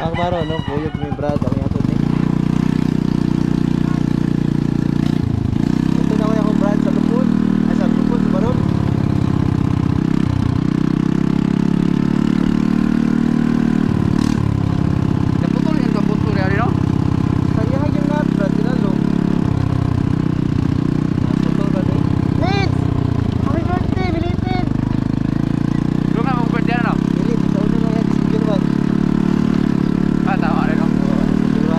Ang maro no, buyog mi Brad ang ihatod ni. Ito na ko akong Brad sa Lupon. Ay, sa Lupon, sa Baron. Naputol yung kaputol yan, no? Sa iya yung nut, Brad, tinalo. Naputol ba ni? Leeds! Happy birthday, bilitin! Doon nga mong yan, no? Dili, sa una lang yan, sa Gilwan. Ah, tama rin, no? Oo, sa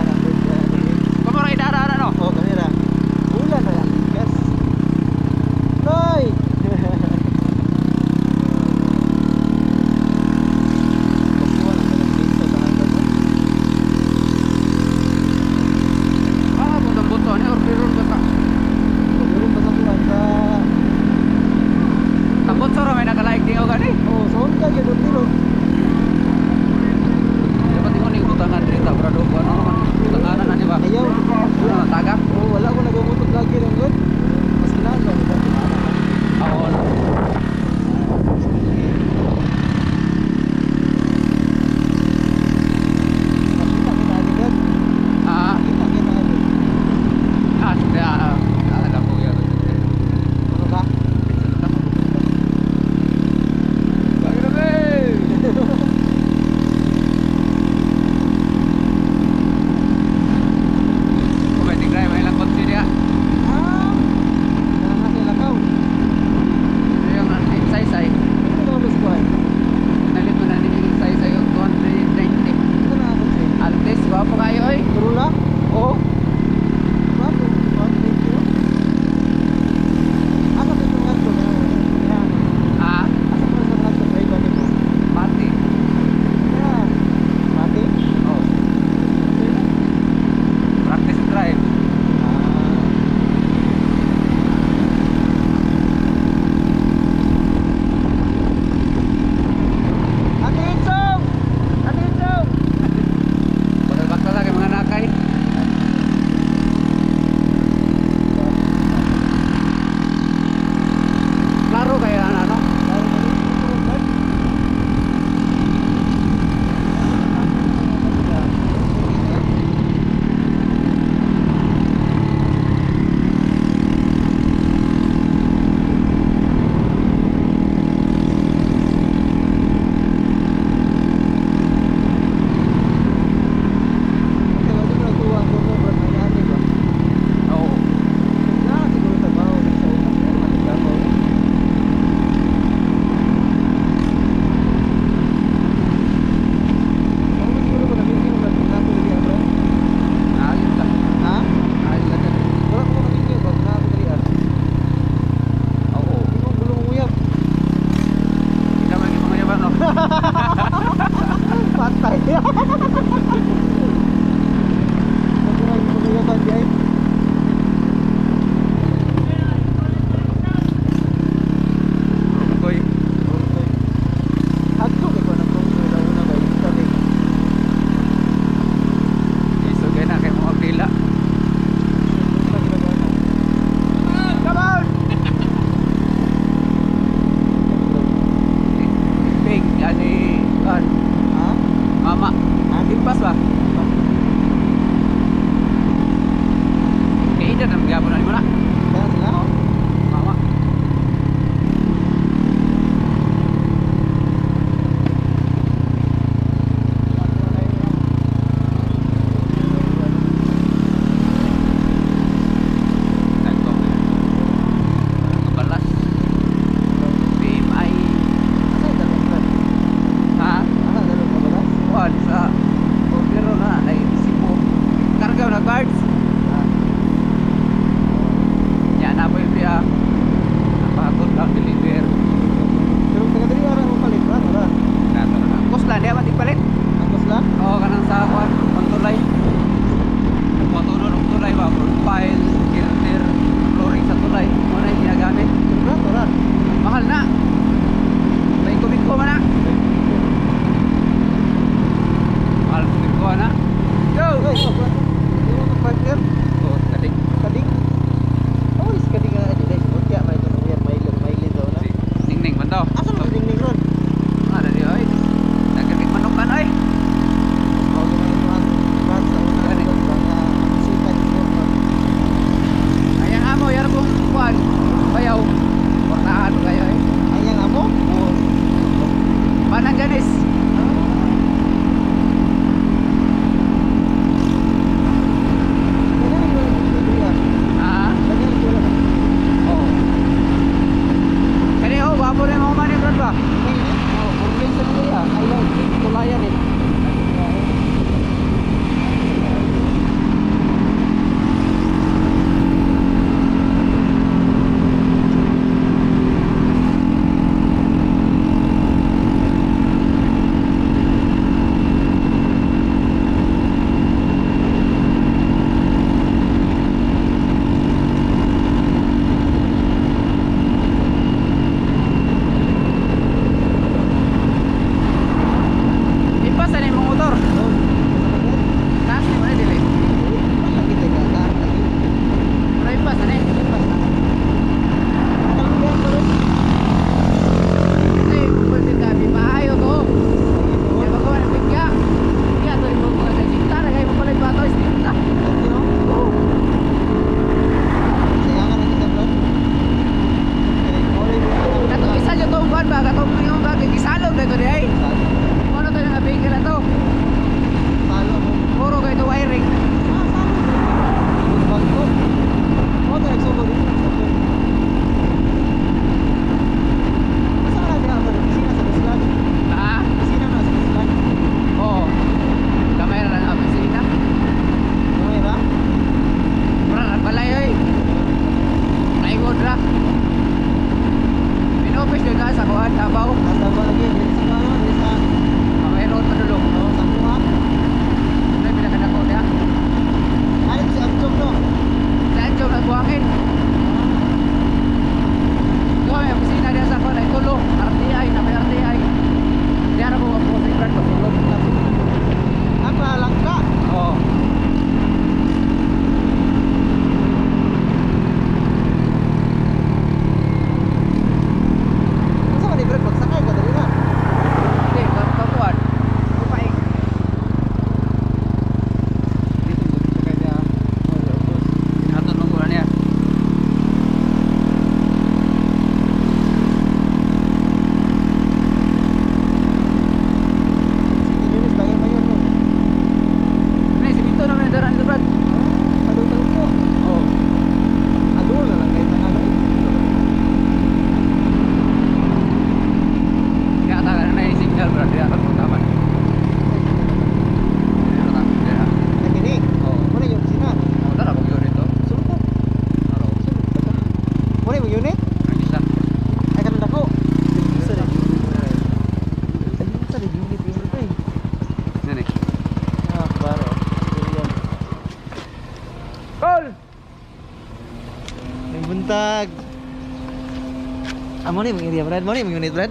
Amo ni imong area, Brad. Mo ni imong unit, Brad.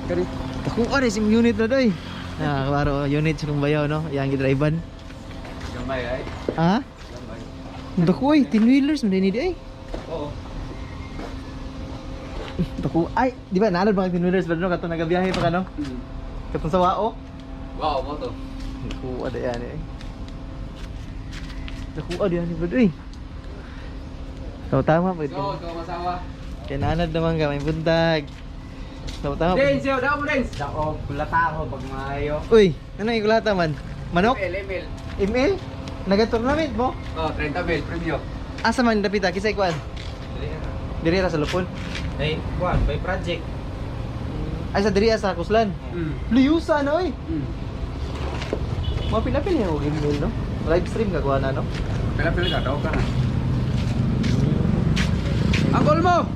Kani. Dako ni imong unit, Brad, oy. Ah, klaro, unit sa kong bayaw, no? Yang gidrivean. Gamay ay. Ha? Gamay. Dako oy, 10 wheelers man din ay. Oo. Dako ay, di ba naanad ba ang 10 wheelers, Brad, no? Katong nagabiyahe pa ka, no? Katong sa Wao. Wow, mo to. Dako ada yan eh. Dako ada yan, Brad, oy. Tama tama pa Go, go masawa. Kaya naanad naman ka, may buntag. Tama tama. Dance, yo, daw mo dance. Dako, kulata ako pag maayo. Uy, ano yung kulata man? Manok? ML, ML. ML? Naga-tournament mo? Oh, 30 mil premyo. Asa man dapita kisay kuan? Diri ra sa Lupon. Ay, kuan, by project. Ay sa diri sa Kuslan. Luyusa na oy. Mapilapil niya og email, no? Live stream ka kuha na, no? Pila-pila ka, daw ka na. Ang goal mo!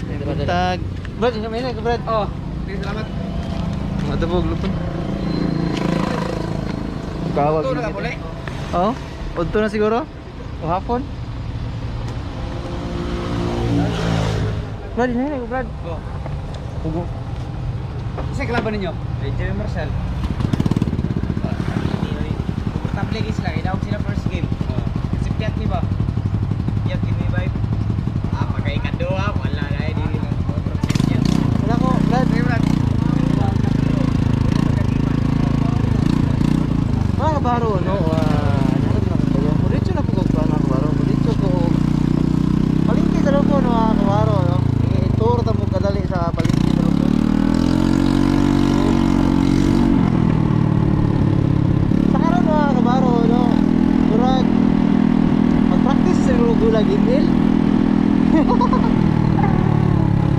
May buntag. Brad, ina may na Brad. Oh, okay, salamat. Madabog Lupon. Kawag. Ito na ka puli. Oh, udto na siguro. O hapon. Brad, ina na Brad. Oh. Hugo. Isa kalaban ninyo? Ay, Jerry Marcel. Komportable guys sila, kaya sila first game. Oh. Kasi piyat ni ba? Piyat ni ba? Ah, pagkaikaduha, wala na eh, di nila. Wala ko, Brad. Sige, Brad. Mga kabaro, no? Naroon na kayo. Diretso na po ko mga kabaro. Diretso ko. Palengke sa Lupon, mga kabaro, no? I-tour ta mo kadali sa palengke sa Lupon. Sa karon, mga kabaro, no? Murag mag-practice sa gulag email.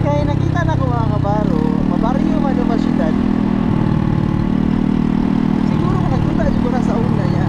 Kaya nakita na ko, mga kabaro, mabaryo man ang syudad. Siguro kung nagpunta siguro sa una niya.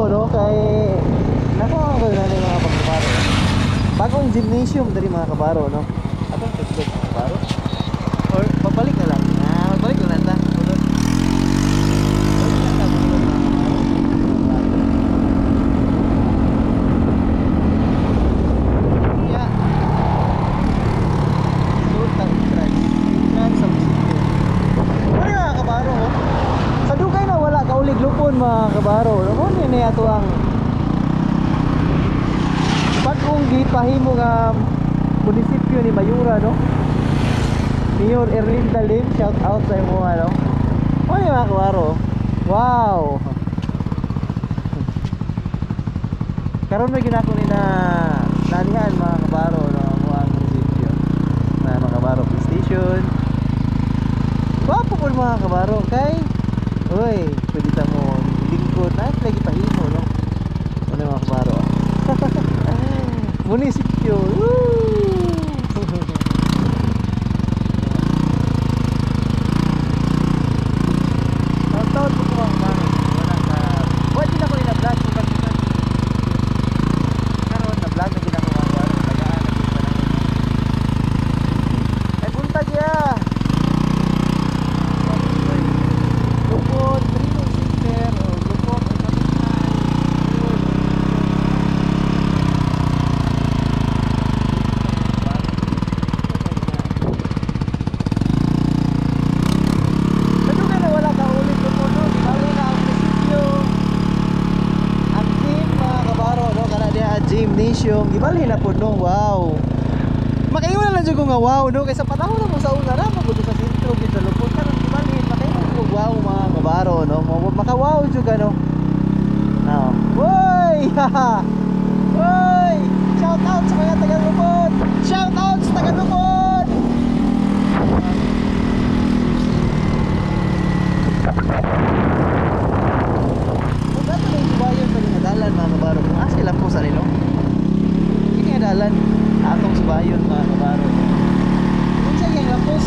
no, kay nakuha ko na ni mga kabaro. Bagong gymnasium diri, mga kabaro, no. Atong tugtog, mga kabaro. Or pabalik na lang. Ah, magbalik na lang ta. Tulod. Balik na ta, tulod, mga kabaro. Yeah. Sulod ta entrance. Entrance sa munisipyo. Ano, mga kabaro, oh? Sa dugay na wala kaulig lupon, mga kabaro. No, mo ni ato ang bagong gipahimo nga munisipyo ni Mayura, no. Mayor Erlinda Lim, shout out sa imo, ano. Ano, mga kabaro? Wow. Karon may ginako ni na nanihan, mga kabaro, no, mo ang munisipyo. Na mga kabaro, police station. Gwapo po, mga kabaro, kay uy, pwede ta mo lingkod na lagi pahimo, no. Ano, mga kabaro? Munisipyo. Woo! Taon-taon po ko, mga kabaro. Wala ka. Wala din ako ina-vlog kung kasi karon na vlog na gid ako, mga kabaro. Tagaan na gid pa na. Ay buntag ya. Lupon, Training Center, o Lupon, o Sa na wala ka ulit Lupon, no? Bali na ang munisipyo. Ang gym, mga kabaro, no? Kana diha gymnasium. Gibali na po, no? Wow! Makaingon na lang jud ko nga wow, no? Kaysa panahon na mo sa una na, mabuto sa sentro, gid sa Lupon. Karon gibalhin, makaingon ko wow, mga kabaro, no? Maka-wow jud ka, no? Ah. Hoy! Hoy! Shout out sa mga taga Lupon! Shout out sa taga Lupon! Kung gato na yung bayan sa ginadalan, mga kabaro, kung asa lang po sa nilo, kini nga dalan atong subayon, mga kabaro. Kung sa iyang lapos,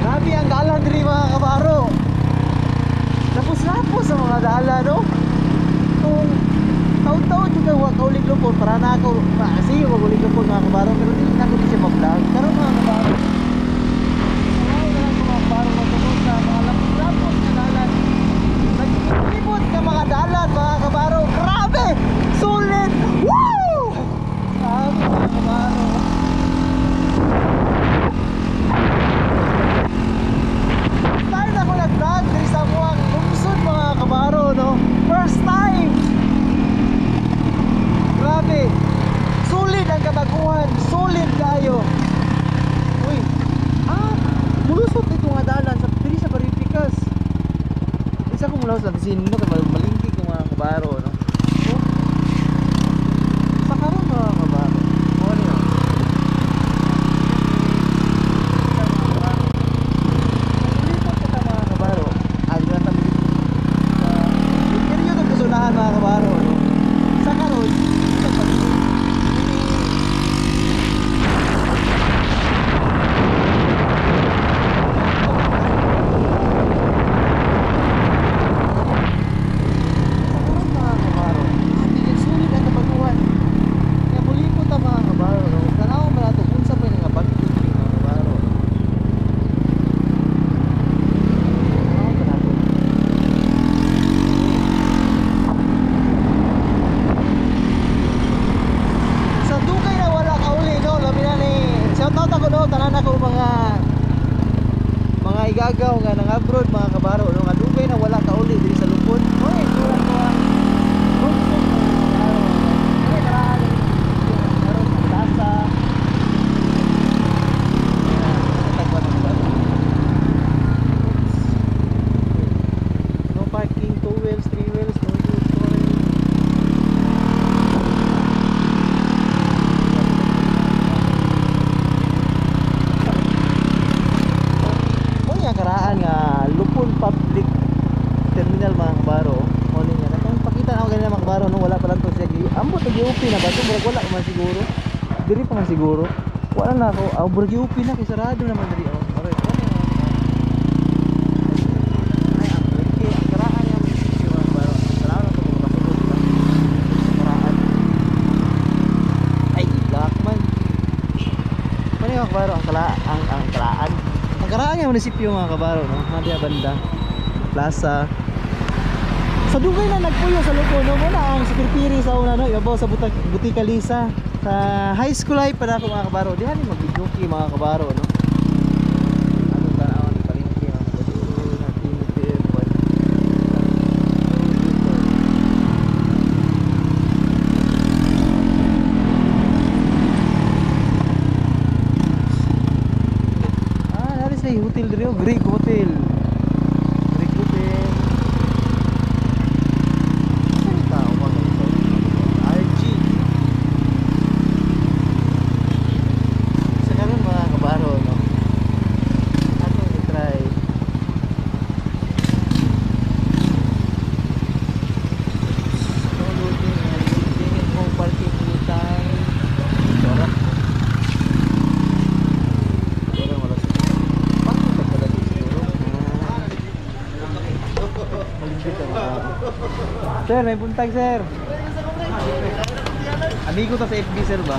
grabe ang dalan diri, mga kabaro. Lapos-lapos sa mga dalan, no? Kung taon-taon juga wa kaulig lupon para na ako maasiyo wa ulig lupon, mga kabaro, pero dili na ko ni siya mag-vlog. Karon, mga kabaro, wow na lang ko, mga kabaro, matungod sa mga lapos-lapos na dalan. Naglibot nga mga dalan, mga kabaro. Grabe! Sulit! Woo! Grabe, mga kabaro. Time ako nag-vlog diri sa amuang lungsod, mga kabaro, no? First time! Grabe! Sulit ang kabaguhan! Sulit kayo! Uy! Ah! Mulusot ito nga dalan sa diri sa Baripikas. Isa ko mulaos lang kasi no kay malingki ko, mga kabaro, no. Oh. Sa karon, mga kabaro. Oh, ano yun? Lipot ka, mga kabaro. Ah, di na tabi dito. Sa imperyo ng kasunahan, mga kabaro, no. Sa karon, sa pag Sa karon, mga kabaro, ating sulit ang kabaguhan. Kaya muli po ta, mga kabaro, no? Tanaw mo nato unsa pa yung nga bag-o, mga kabaro. Tanaw pa nato. Sa dugay na wala kauli, no, labi na ni shout out ako, no, tanan ako mga igagaw nga nang abroad, mga kabaro, no, nga dugay na wala kauli diri sa Lupon. Oy, wala ko ang lungsod, mga kabaro. Oy, karaan karon sa plaza. Tagwan ang kabaro. Oops. No parking, two wheels, three wheels, no U-turn. Mo nga karaan nga Lupon Public Terminal, mga kabaro. Mo ni nga nakang pakita na ako ganina, mga kabaro, no, wala pa lang to siya gi. Ambot og gi-open na ba to? Murag wala man siguro. Diri pa man siguro. Wala na ako. Aw, burgi upi na kay sarado naman diri oh. Aray, wala na. Ay, ang palengke, ang karaan niya munisipyo mga kabaro. Salamat na kung makasulod ba. Sa karaan. Ay, i-block man. Ano yung mga kabaro? Ang karaan. Ang karaan niya munisipyo mga kabaro, no? Nadia banda. Plaza. Sa dugay na nagpuyo sa Lupon, no? Muna ang sikirpiri sa una, no? Ibabaw sa Butika Lisa. Sa high school life pa na ako mga kabaro. Dihan yung mag-jockey mga kabaro, no? Ano tanaw ni palengke mga kabaro. Natin ito. Ah, naris na yung hotel diri, oh. Greek Hotel. Greek Hotel. Saan yung tao ba ganito? RG. Sa karon mga kabaro, no? Atong i-try. So, loading, loading kung parking anytime. Sarap. Wala, wala sa Parking ba talaga siguro? Ah. Malipit ang mga. Sir, may buntag, sir. Amigo ta sa FB, sir ba?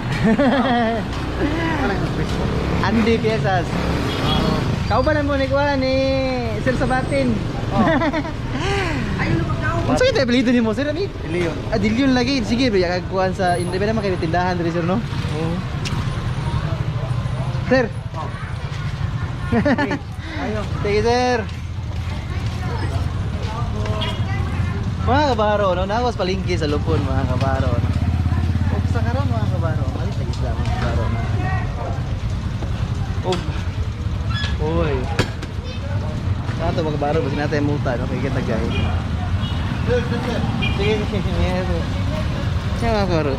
Andy Piesas. Kaubanan mo ni kuha ni Sir Sabatin. Unsa kay apelyido nimo, sir? Ami? Leon. Ah, Dilyon lagi. Sige, bro, yakag kuan sa hindi ba naman kayo tindahan diri sir, no? Oo. Sir. Ayo. Sige, sir. Mga kabaro, no? Nawas palingki sa Lupon, mga kabaro, no? Og sa karon mga kabaro, malit na isla, mga kabaro, no? Og, oy. Sa mga kabaro, basta natin muta, no? Kaya kita gay. Sige, sige, sige. Siya mga kabaro.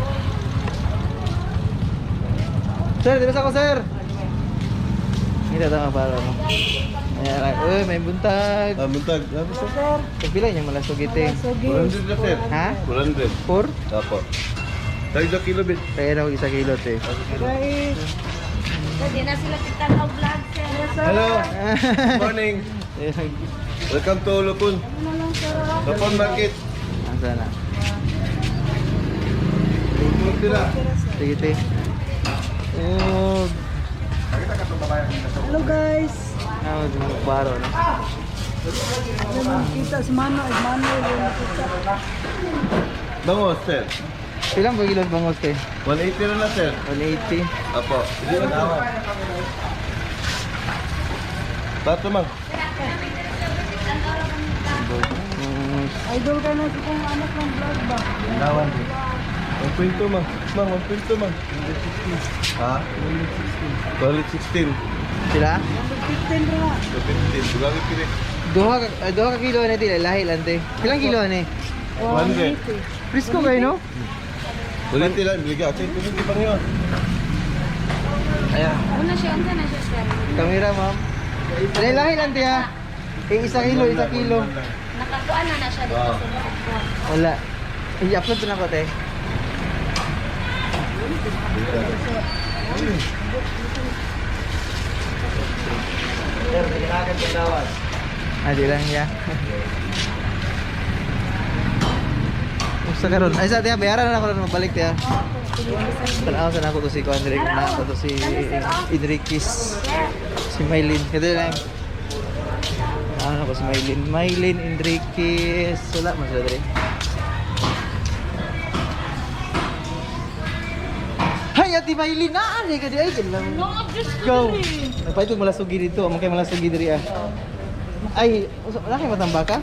Sir, dito sa ako, sir. Hindi ito mga kabaro, no? Ayan, ay, uy, may buntag. Ah, buntag. Ah, basta. Pagpila niya malasog ite. 100 na, sir. Ha? 100. 4? Apo. Tayo sa kilo, bit. Kaya na ako isa kilo, te. Pwede na sila kita na vlog, sir. Hello. Good morning. Welcome to Lupon. Lupon Market. Asa na? Lupon sila. Sige, te. Oh, Hello guys. ah, mga baro, no? Ano kita si Mano ay Mano yung nakita. Bango, sir. Ilang ba kilo bangos, te? 180 na na, sir. 180. Apo. Hindi na tawad. Bato, ma'am. Bangos. Idol ka na sa kong anak ng vlog ba? Lawan. 1.2, ma'am. Ma'am, 1.2, ma'am. 160. Ha? 116. Sila? 15 ra. 115. Bugawi pili. Duha ka kilo na tila, lahi lang, te. Ilang kilo na eh? 100. Presko kayo, no? Ulit lang. Biligyan. Sige, 250 pang yun. Ayan. Una siya, unsa na siya, sir. Kamera, ma'am. Lahi, lahi lang, te, ha? Eh, isa kilo, isa kilo. Nakakuan na na siya dito Ah. sa loob. Wala. I-upload na ko, te. Sir, tinakagan kong dawas. Ah, di lang ya. Usa karon. Ay sa tiya, bayaran na ako ron mabalik tiya. Tanaw sa nako to si Kuan Direk na ako to si Enriquez. Si Mylene. Kaya lang. Ano ko si Mylene? Mylene Enriquez. Wala man sila dire. Hay, Ate Mylene, naa ka di ay lang. No, Diyos ko Go. diri. Nagpaito malasugi dito, amo kay malasugi diri ah. Ay, wala kay matambaka?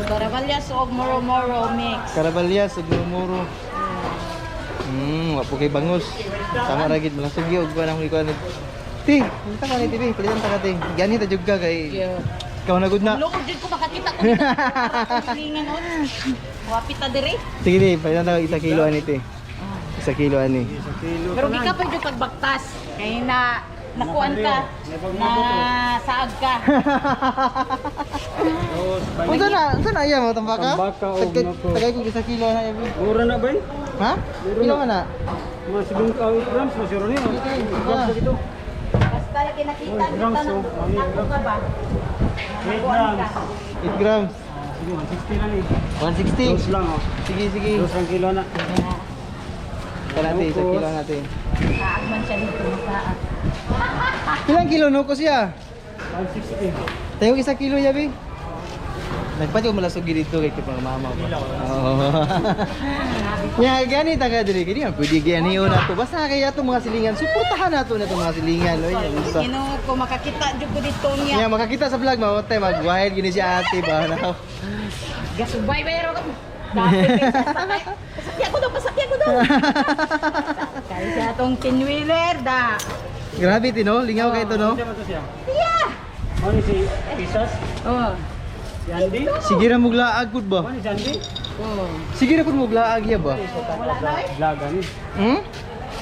Caraballas og moro-moro mix. Caraballas ug murmuro. Wa po kay bangus. Tama ra gid malasugi og kuan ang ikuan. Ti, punta ka ni TV, palitan ta ka ti. Gani ta jud ka kay ikaw na gud na. Loob jud ko makakita ko dito. Kalingan on. Wapi ta diri. Sige ti, palitan ta kag isa kilo ani ti. Isa kilo ani. Pero gikapay jud kag baktas. Kay na nakuan ka na saag ka. Unsa na? Unsa na iya mo tambaka? Tambaka og nako. Tagay ko isa kilo na iya. Mura na ba? Ha? Pila man na? Mga 7 grams, masiro niyo. Grams na dito. Basta lagi nakita Oh, kita grams, na oh. ako ka ba? 8 grams. 8 grams. Sige, 160 lang eh. 160. Dos lang oh. Sige, sige. Dos ang kilo na. Ito natin, isa kilo natin. Kaagman siya dito sa Ilang kilo no ko siya? 160. Tayo isa kilo yabi. Nagpati ko malasugi dito kay kipang mama ba. Oo. Nya gani ta ka diri kini pwede gani na to. Basta kay atong mga silingan, suportahan nato na itong mga silingan oy. Unsa. Ginoo ko makakita jud ko dito niya. Nya makakita sa vlog mo tay mag-wild gini si ate ba na. Gasubay bayro ko. Pasakya ko daw, pasakya ko daw. Kaya siya atong tinwheeler da. Grabe tino, lingaw kay ito no. Siya ba to siya? Yeah. Ano si Pisas? Oh. Si Andy? Sige ra mo glaag pud ba? Ano si Andy? Oh. Sige ra pud mo glaag ya ba? Wala na eh. Vlog ani. Hmm?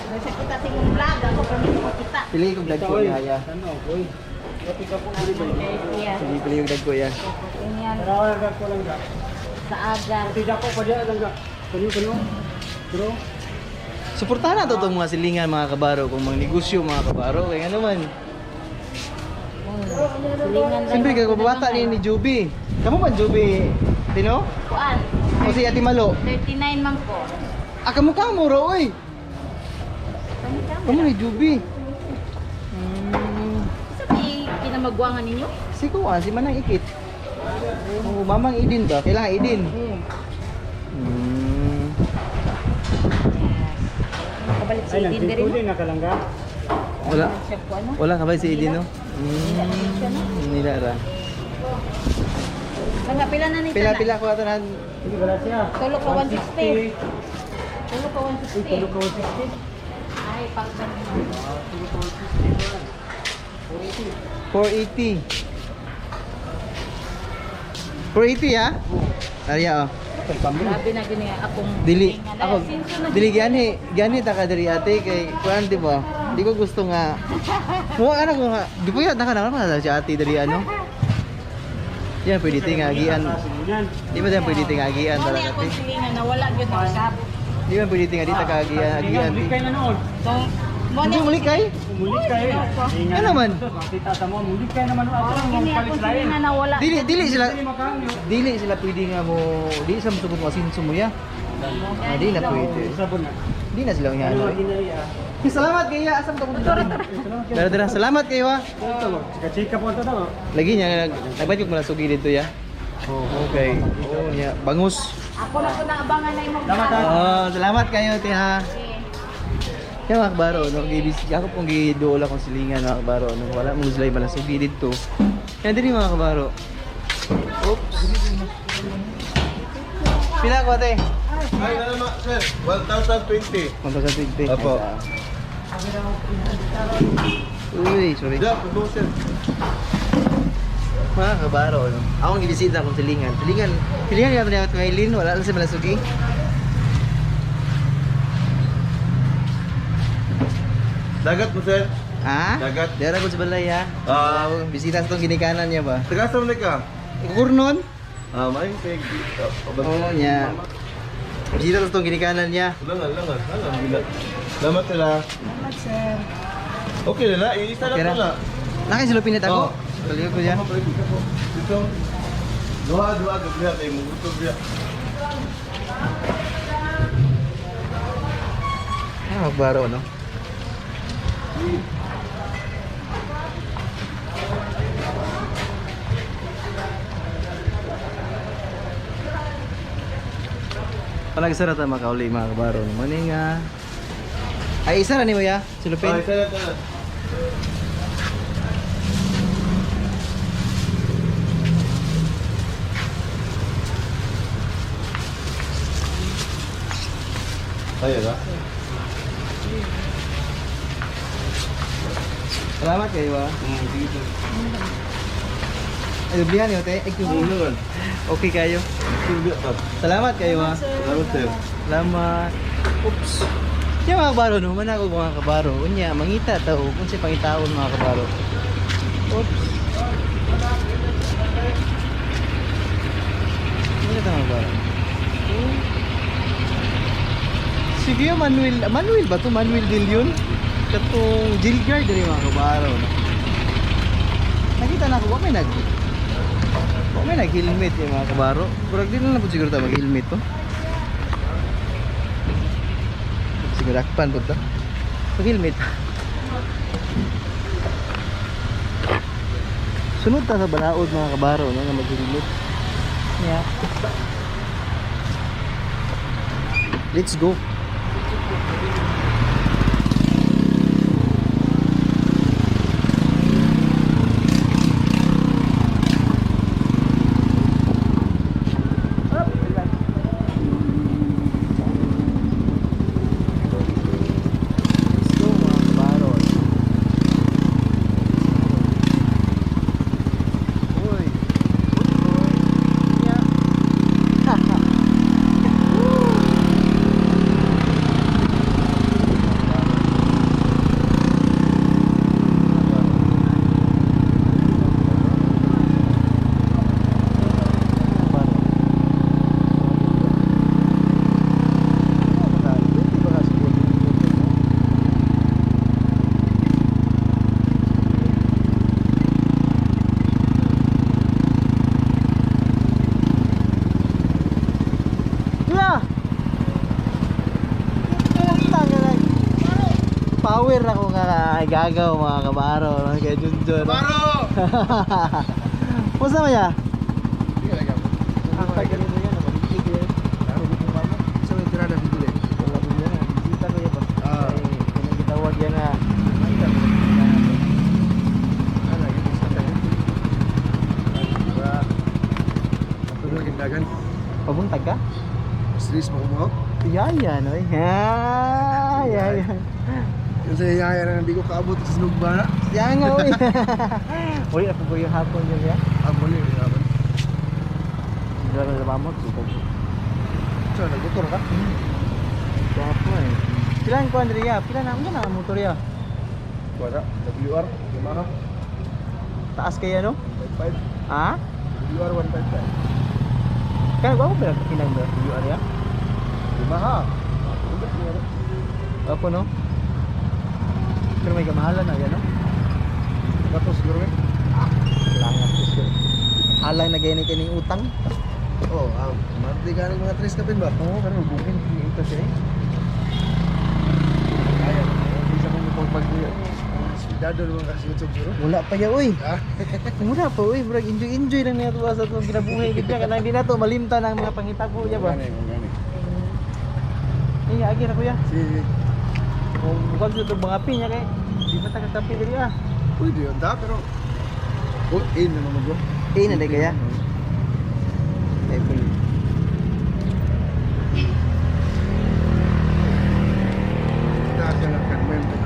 Nasa kita sa imong vlog ako pero hindi ko kita. Pili ko vlog ko ya ya. Ano, oy. Kapit ka po diri ba? Iya. Sige pili ko vlog ko ya. Ganyan Tara ko lang ga. sa aga. Pati dako pa diya lang ga. Kuno kuno. Bro, Suportahan nato itong mga silingan mga kabaro kung mga negosyo mga kabaro kay ano man. Silingan lang. Siyempre kay kabata ni Juby. Kamo man Juby, Tino? Kuan. O si Ate Malo? 39 man ko. Ah, kamukha mo ro oy. Kamo ni Juby. Sa may kinamagwangan ninyo? Si Kuan, si Manang Ikit. Oh, Mamang Idin ba? Kailangan Idin. Kabalik si ay Idin diri nagdito no? din nakalangga. Wala. Siya ko ano? Wala ka ba si Idin no? Nila na yun siya no? Nila ra. Mga pila na ni Pila tanan? pila ko ato na. Hindi wala siya. Tulo ka 160. Tulo ka Uy, tulo 160. ka 160. Ay, pagban mo. 480. 480 ha? Arya oh. Grabe na gini akong Dili tingala. ako Sinso na dili gani gani ta ka diri ate kay kuan di ba? Di ko gusto nga. Mo ano ko nga di po yata ka na pa si ate diri ano. Yan pwede tingagian. Yan. Di ba yan pwede tingagian Mao ni talaga akong ate? silingan na wala gyud na usap. Di ba pwede tinga dita kaagian agian. Muli kayo na noon. So, mo Hindi ni muli kay? Muli kayo. Ano naman? Kita sa mo, muli kayo naman ato lang Kini mong akong palit lain. silingan na wala. Dili dili sila Hindi makanyo. dili sila pwede nga mo dili sila mosugod mo asinso mo ya. Ah, di na pwede. Sabon na. Di na sila nga Ano ano. eh. ginaya? Salamat kayo. Asam ka mo? Tara tara. Salamat kayo ha. Ito mo, chika-chika po ito to. Lagi niya nagbayad ko malasugi dito ya. Oh. Okay. Oh, niya bangus. Ako na ko naabangan na imong Salamat, vlog. ah. Oh, salamat kayo te ha. Okay. Kaya mga kabaro, no, gibis, ako pong giduol akong silingan mga kabaro, no, wala mo sila malasugi dito. Yan din mga kabaro. Oops. Pila ko ate? Ay, ano ma, sir? 1,020. 1,020. Apo. Uy, sorry. Yeah, pagbuo, sir. Mga kabaro, no. Akong gibisita akong silingan. Silingan, silingan nga niya Maylin, wala lang siya malasugi. Dagat mo, sir. Ha? Dagat. Dara ko sa balay ha. Ah. Ah, bisita sa tong ginikanan niya ba? Taga sa ka? Kurnon? Ah, may peg. Oo niya. Bisita sa tong ginikanan niya. Langan, langan, langan. Bila. Salamat sila. Salamat, sir. Okay na na, iisa Okay lang ra. to na. Nakasilupin na ako. Oo. Baliw ko niya. Dito. Duha, duha, gabriya kay mo gusto biya. Ah, magbaro no. Palagsara ta makauli mga kabaro. Mani nga. Ay isa ra nimo ya, sulupin. Ah, isa lang to na. Ayun ah. Salamat kayo ah. Sige sir. Ay, dublihan niyo te. Ay, Langan. Okay kayo. Sige, pa. Salamat kayo ah. Salamat sir. Salamat. Oops. Yung mga kabaro, no, man ako mga kabaro. Unya, mangita tao. Kung siya pangitaon mga kabaro. Oops. Mangita mga kabaro. Sige, Manuel, Manuel ba to? Manuel De Leon? Katong jail guard diri mga kabaro, no? Nakita na ako, wa may nag-helmet yung mga kabaro. Murag di na lang po siguro ta mag-helmet to. Siguro akpan po to. Mag-helmet. Sunod ta sa balaod mga kabaro, no, nga mag-helmet. Yeah. Let's go. Let's go mga kabaro. Uy. Uy. Yeah. Kuya! Puta ka na. Power ako nga gagaw mga kabaro. Kay Junjun. Baro! Kumusta mo ya? Hindi ka lang. Ang tagal mo yan. Maliglig yan. Sa may tirada dito eh. Wala ko yan. Bisita ko yan ba? Ah. Ay, kanang gitawag yan na. Ano, yun sa tayo. Diba? Patuloy kindagan. Pabuntag ka? Stress mo kumuha. Yaya, no? Ya, ya, ya. Yung sa yaya na hindi ko kaabot sa sinugba na. Ya nga, uy. Uy, ako ko yung hapon yun ya. Ah, muli. Laban. Hindi lang lamamot. Super. So, nagmotor ka? Gwapo eh. Pila ang kuan Ria? Pila na ang na ang motor ya? Wala. WR. Yamaha. Taas kaya no? 155. Ha? WR 155. Kaya gwapo ba kinang ba WR ya? Yamaha. Gwapo no? Pero may kamahalan na yan no? Gato siguro eh. Kailangan ko siya. Halay na gani kining utang. Oo, oh, monthly ka ng mga 3 kapin ba? Oo, pero bugin ito siya eh. Kaya, hindi sa mga pagpagbuya. Dado naman kasi YouTube siguro. Wala pa ya oy. Ah, Wala pa oy, murag enjoy enjoy lang niya tuwa sa atong kinabuhi gid niya kanang di nato malimtan ang mga pangitabo niya ba. Gani, gani. Eh, agi na kuya. Sige. Kung bukod sa itong mga pinya kay di pa ta kakape diri ah. Pwede yun ta, pero... Oh, in naman mo bro. Eh, nanday kaya. Apple.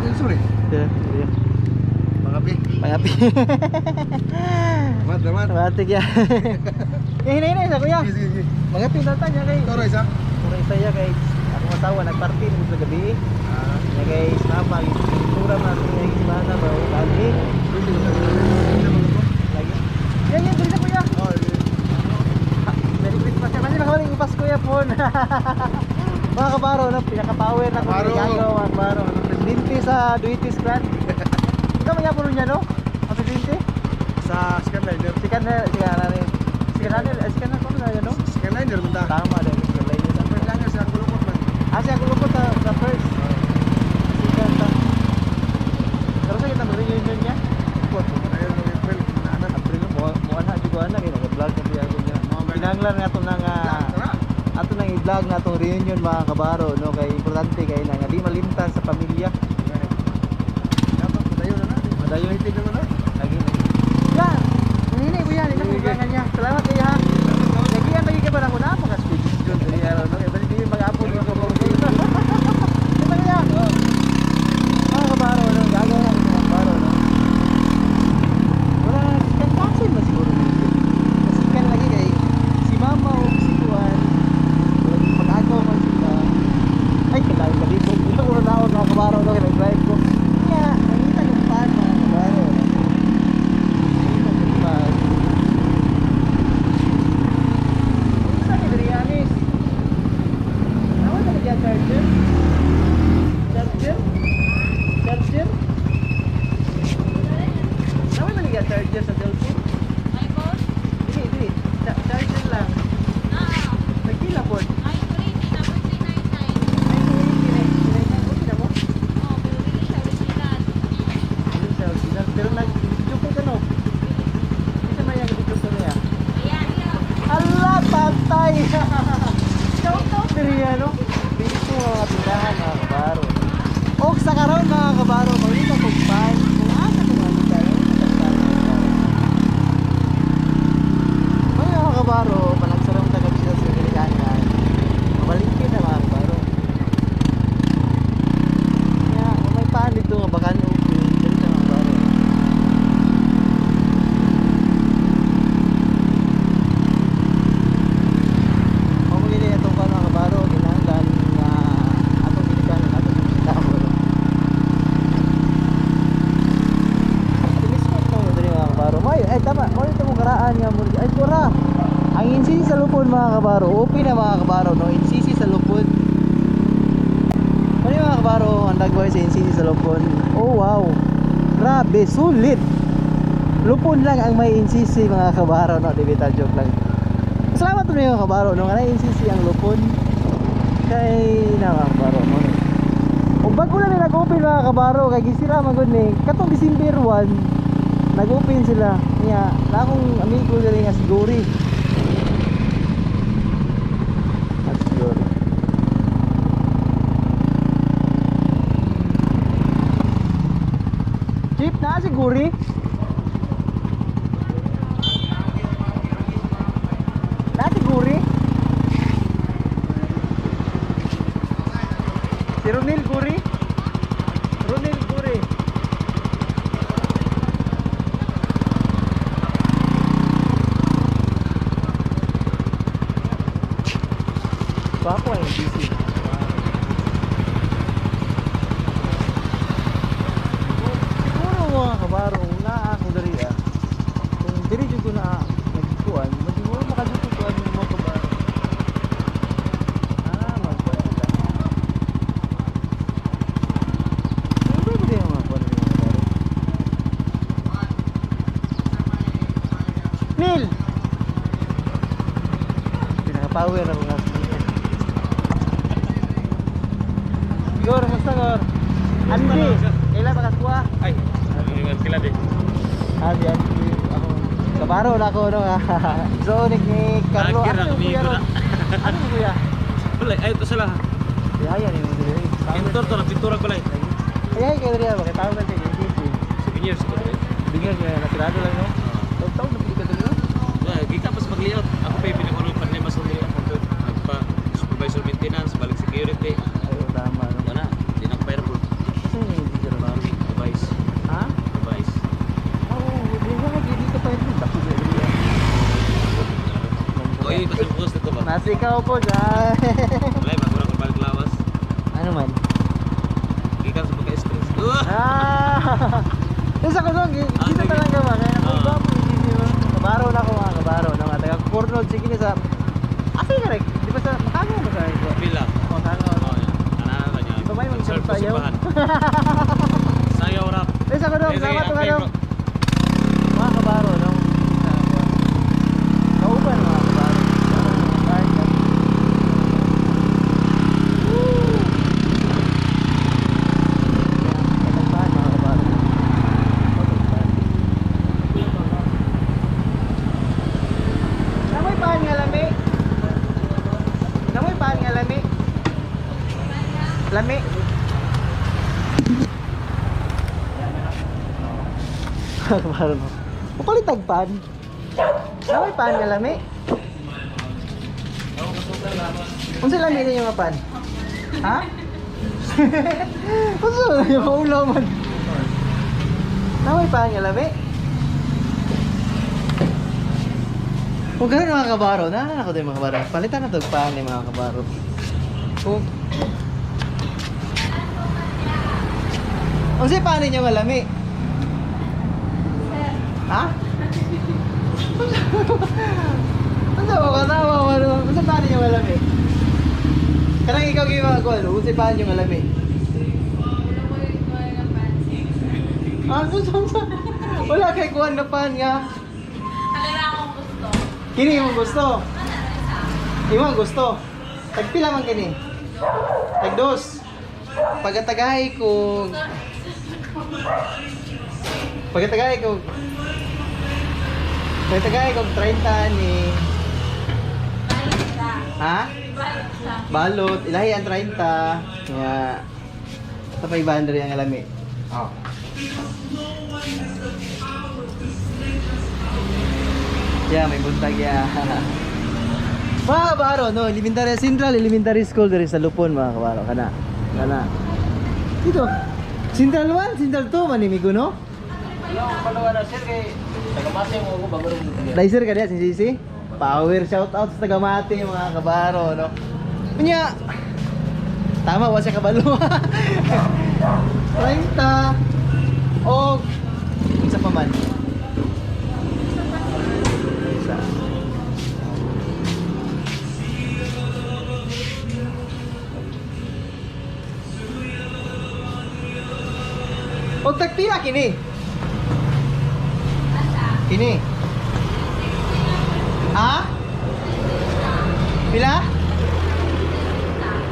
Yun, sorry. Dira, dira. Mga pi. Mga pi. Salamat, salamat. Matik ya. Eh, hinay-hinay sa kuya. Sige, sige, sige. Mga pi tata niya kay. Ikaw, Royce, ha? Mura isa ya kay akong asawa nagparty nung sa gabi. Ah, Niya kay si mama, tura man ato niya si mana ba lagi. pwede ko tayo. Hindi naman ko. Lagi. Yan yan diri sa kuya. Oh, sige. Ha, Merry Christmas. Kasi makawala yung Pasko ya po. Mga kabaro, no, pinaka-power na kung Kabaro. ginagawa mga kabaro. No, presidente sa Duitis Clan. Ikaw may yapon niya, no? Ang presidente? Sa Skyliner. Si Kanel, si Kanel, si Kanel, si Kanel, kung ano na, no? Skyliner, man ta. Tama din, si Kanel. Skyliner, sa Kulukot man. Ah, siya kulukot sa first. Si Kanta. Pero sa kita mag-reunion niya. Kulukot. Ayun, ng April. Ano? April, mo mo ana jud ko ana kay nag-vlog na biya ko niya. Kinahanglan nga to nang Tara. ato nang i-vlog na atong reunion mga kabaro no kay importante kay na nga di malimtan sa pamilya. Dapat, padayon na na. Padayon. Meeting naman na. Lagi na. Ya, hinay ko yan, ikaw kung niya. Salamat kayo ha. Nagiyan lagi ka ba na ako na mga speech yun diri araw no. Kay bali di mag-apon mga kabaro. Ito kaya. Mga kabaro no, gagawa na mga kabaro no. Wala kan kasin ba siguro nito. Kasi kan lagi kay si mama o si Juan. Wala pag-agaw man sila. Ay, kailangan ka dito. Wala ko na ako mga kabaro no, kay nag-drive ko. Kaya, nangita yung pan mga kabaro. No? Nangita yung pan. mga tindahan, mga kabaro. Og sa karon, mga kabaro, mangita kog pan. Kung asa ko mangita, mangita kog pan, mga kabaro. Mga kabaro, panagsarong tagab sila sa Pilipinas. Mamalingki na, mga kabaro. Kaya, kung may pan dito nga bakan open, dito mga kabaro. Mao gini atong kuan, mga kabaro, kinahanglan nga atong ginikanan atong bisitahon. Tennis court na mo diri, mga kabaro. May ay tama, mo ito mo karaan nga mo ay pura. Ang NCC sa Lupon, mga kabaro, open na, mga kabaro, no. NCC sa Lupon. Ano yung mga kabaro, ang dagway sa NCC sa Lupon. Oh wow. Grabe, sulit. Lupon lang ang may NCC, mga kabaro, no. Di bitaw, joke lang. Salamat po mga kabaro no, nga NCC ang Lupon. Kay na, mga kabaro mo ni. Ug bago na nila nag-open, mga kabaro, kay gisira man gud ni katong December 1 nag-open sila niya na akong amigo diri nga si Gori. At si Gori. Jeep na si Gori. Na si Guri? Si Ronil Guri? Ronil Guri. Gwapo ay busy. Siguro, mga kabaro, kung naa ako diri ah. Kung diri jud ko na nagkuan, masiguro makadto ko ano mga kabaro. Ah, magkuan sila. Ano ba yung mga kuan mga kabaro? Neil! Pinaka-power ako nga. Gor, musta Gor? Andy, kailan ba kaskuha? Ay, sila di. Ah, si Andy. Ako. Kabaro na ako, no? So, ni Carlo. Agir Ano na yung kuya kami ron? Ano yung kuya? Balay, ay ito sila. Ay, yan yung dili. Pintor to, pintura balay. Ay, ay, kayo rin. Bakit na siya? NCC. Souvenirs ko dili. Bingan nga, nasirado lang, no? Taon-taon na pili ka dali, no? Yeah, gikan pas mag-layout. Ako pa yung pinakulong pa nila sa layout. Nagpa supervisor maintenance, balik security. Ay, oh, tama, no? Wala, di na fireball. Kasi yung NCC ron? Device, Ha? device. Oo, di ba? Hindi ka pa yun. Dako sa dali. Oy, basta bukas dito ba? Nasa ikaw po dyan. Balay, magurang ko balik lawas. Ano man? Gikan sa pagka-stress. Ah! Yung sa kusong, dito Ah, sige. talaga ba? Kaya Ah. nakuha mo yung GC mo. Kabaro na ako, mga kabaro. No, mga taga Cornod, sige na sa... Asa yung karek? Di ba sa... Makango ba sa ito? Pila. Makango. Oh, yeah. Ano na niya? Di ba may mga Serve ko sayaw? simbahan. Sayaw rap. Eh, sa kusong, Eh, sige, salamat antay, mga bro. Mga kabaro, no? Kauban, mga kabaro. Woo! Katagpaan, mga kabaro. Katagpaan. Namoy paan nga lami? Namoy paan nga lami? Lami? Kabaro no. Papalit tagpan. Namoy paan nga lami? Unsa lami ninyo nga pan? Ha? Unsa man yung maulaw man? Namoy paan nga lami? Kung ganun, mga kabaro, naalala ko din, mga kabaro. Palitan na tagpaan ni mga kabaro. Kung Unsa paan ninyo nga lami? Ha? Unsa mo kasama mo ano? Unsa paan ninyo nga lami? Kanang ikaw gyud mga gol, unsa paan ninyo nga lami? Ah, unsa unsa? Wala kay kuan na paan nga. Ano akong gusto? Kini imong gusto. Imong gusto. Tagpila man kini? Tag dos. Pagkatagay ko Pagkatagay ko Pagkatagay ko 30 ni. Ha? Balot, ilahi ang 30. Nga sa 500 ang alami. Oh. Yeah, may buntag ya. Mga kabaro, no, elementary, Central Elementary School diri sa Lupon, mga kabaro, kana. Kana. Dito. Central 1, Central 2, manimigo, no? Dicer ka diya, si Sisi? Power shout out sa tagamate, mga kabaro, no? Unya, tama, wa siya kabalo. 30 o unsa pa man? Isa. Og tagpila kini. Kini. Ha? Pila?